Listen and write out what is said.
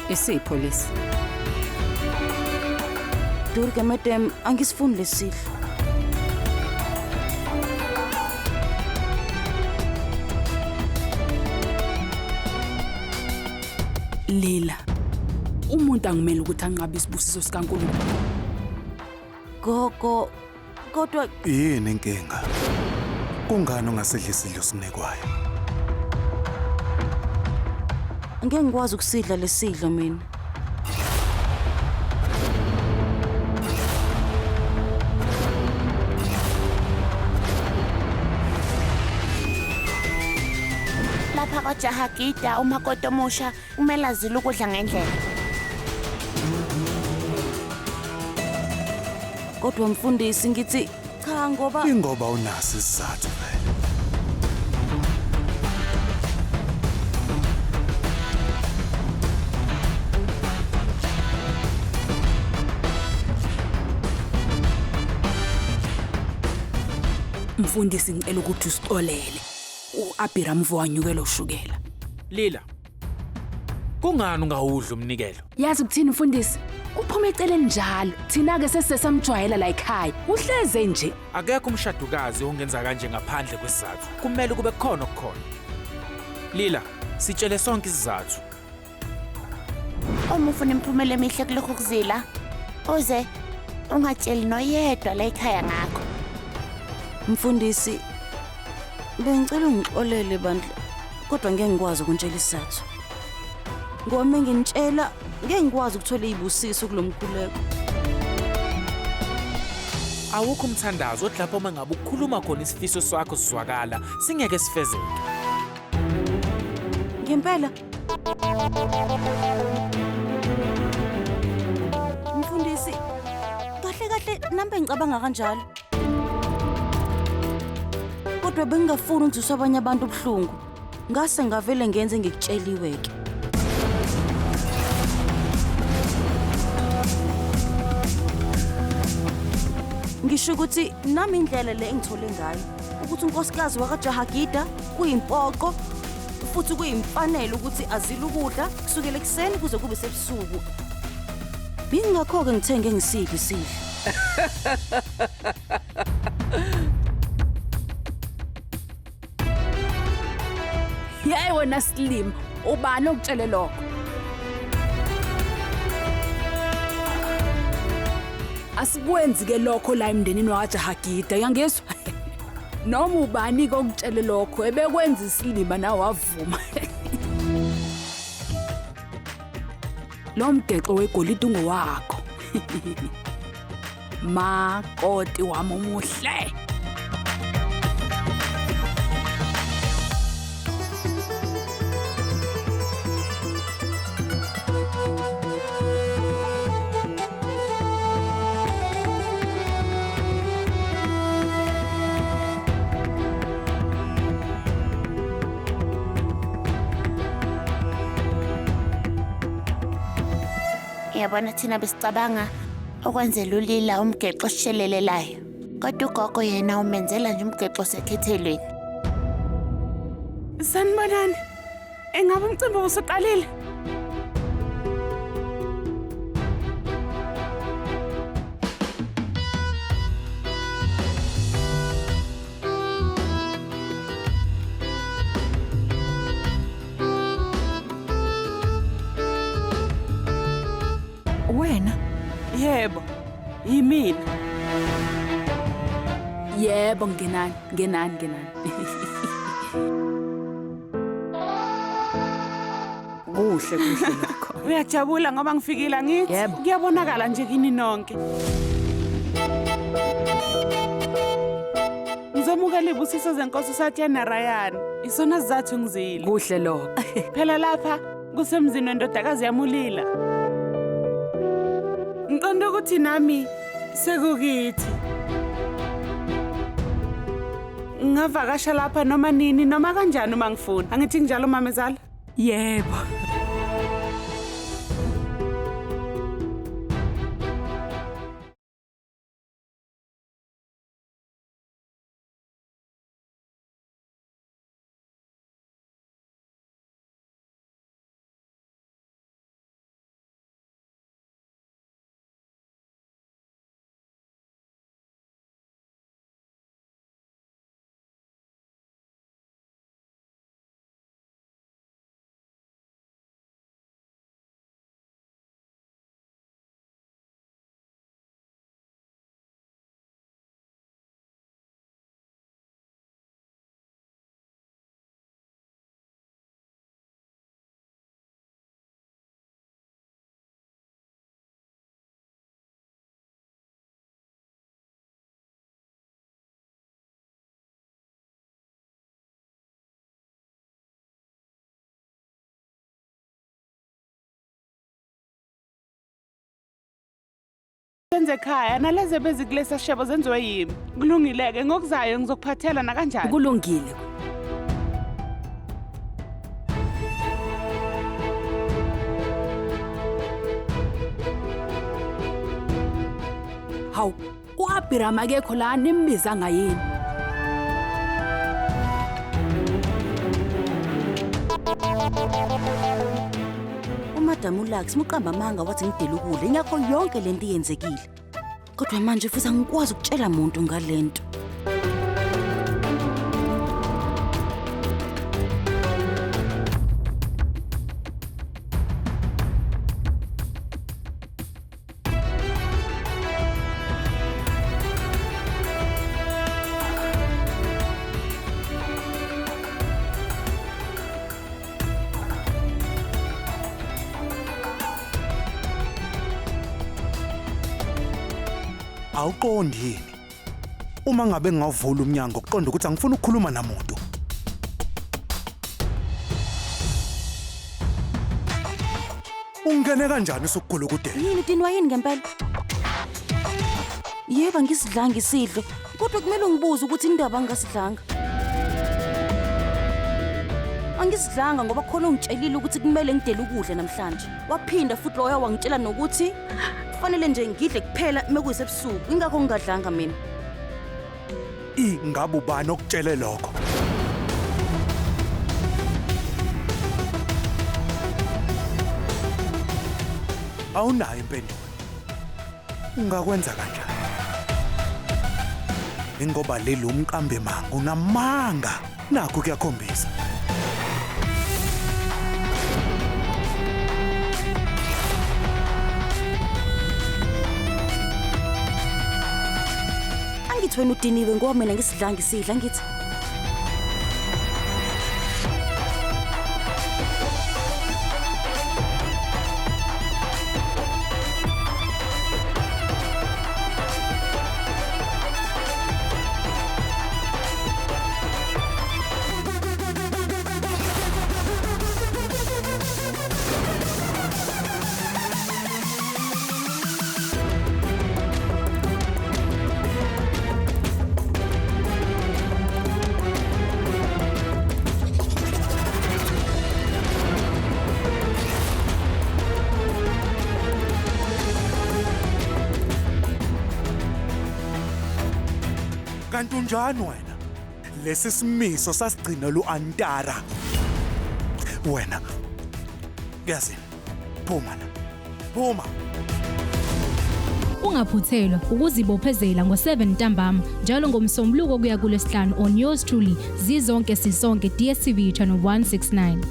Isipho lesi. Durga madam, angisifuni lesidlo. Lila. Umuntu angimele ukuthi anqabe isibusiso sikaNkulunkulu. Gogo, kodwa Yini inkinga? Kungani ungasidli isidlo sinikwayo? Angeke ngikwazi ukusidla lesidlo mina. Lapha kwaJahagida umakoti omusha kumele azile ukudla ngendlela. Kodwa mfundisi ngithi cha ngoba Ingoba unaso isizathu vele. Mfundisi ngicela ukuthi usixolele. U-Abhiram wanyukela ushukela. Lila. Kungani ungawudli umnikelo? Yazi ukuthini mfundisi? Uphuma eceleni njalo. Thina-ke sesisesamjwayela la ekhaya. Uhleze nje. Akekho umshadukazi ongenza kanje ngaphandle kwesizathu. Kumele kube khona okukhona. Lila, sitshele sonke isizathu. Uma ufuna imiphumela emihle kulokhu kuzila, uze ungatsheli noyedwa la ekhaya ngakho. Mfundisi, bengicela ungixolele bandla, kodwa ngeke ngikwazi ukuntshela isizathu. Ngoba menginitshela ngeke ngikwazi ukuthola izibusiso kulomkhuleko. Awukho umthandazo othi lapho uma ngabe ukhuluma khona isifiso sakho sizwakala, singeke sifezeke. Ngempela. Mfundisi, kahle kahle nami bengicabanga kanjalo. Kodwa bengingafuni ukuzwisa abanye abantu ubuhlungu. Ngase ngavele ngenze ngikutsheliwe ke. Ngisho ukuthi nami indlela le engithole ngayo ukuthi unkosikazi wakaJahagida kuyimpoqo futhi kuyimfanelo ukuthi azile ukudla kusukela ekuseni kuze kube sebusuku. Bingakho-ke ngithenge ngisidle isidlo. Yeyi wena Slim, ubani okutshele lokho? Asikwenzi ke lokho la emndenini wakwaJahagida, uyangizwa? Noma ubani ke okutshele lokho ebekwenza isilima nawe wavuma. Lo mgexo wegolide ungowakho. Makoti wami omuhle. Yabona thina besicabanga okwenzela uLila umgexo oshelelelayo. Kodwa ugogo yena umenzela nje umgexo osekhethelweni. Sanibonani. Engabe umcimbi ubusuqalile? Wena? Yebo, yimina. Yebo, ngenani, ngenani, ngenani. Kuhle kuhle lokho. Uyajabula ngoba ngifikile angithi? Yebo. Kuyabonakala nje kini nonke. Ngizomukela izibusiso zenkosi uSatya Narayana. Isona sizathu ngizile. Kuhle lokho. Phela lapha kusemzini wendodakazi yamulila. Ngiqonda ukuthi nami sekukithi. Ngingavakasha lapha noma nini noma kanjani uma ngifuna. Angithi njalo mamezala? Yebo. Senze ekhaya nalezi ebezikulesa shebo zenziwe yimi. Kulungile-ke ngokuzayo ngizokuphathela nakanjani. Kulungile. Hawu, u-Abhiram akekho la nimbizanga yini? Umadam uLax muqamba amanga wathi ngidele ukudla ingakho yonke lento iyenzekile. Kodwa manje futhi angikwazi ukutshela muntu ngalento. Awuqondi yini? Uma ngabe ngingawuvula umnyango kuqonda ukuthi angifuni ukukhuluma namuntu. Ungene kanjani usukugulukudela? Yini udinwa yini ngempela? Yebo ngisidlanga isidlo, kodwa kumele ungibuze ukuthi indaba ngingasidlanga. Angisidlanga ngoba khona ungitshelile ukuthi kumele ngidele ukudla namhlanje. Waphinda futhi loyo wangitshela nokuthi kufanele nje ngidle kuphela mekuyisebusuku, ingakho ngingadlanga mina. Ingabe ubani okutshele lokho? Awunayo impendulo. Ungakwenza kanjani? Ingoba leli umqambi manga unamanga. Nakho kuyakhombisa. Angithi wena udiniwe ngoba mina ngisidlanga isidla angithi. Kanti unjani wena? Lesi simiso sasigcina lu-Antara. Wena, yazini, phuma la. Phuma. Ungaphuthelwa ukuzibophezela ngo-7 ntambama njalo ngoMsombuluko kuya kuLwesihlanu on yours truly Zizonke Sisonke, DStv channel 169.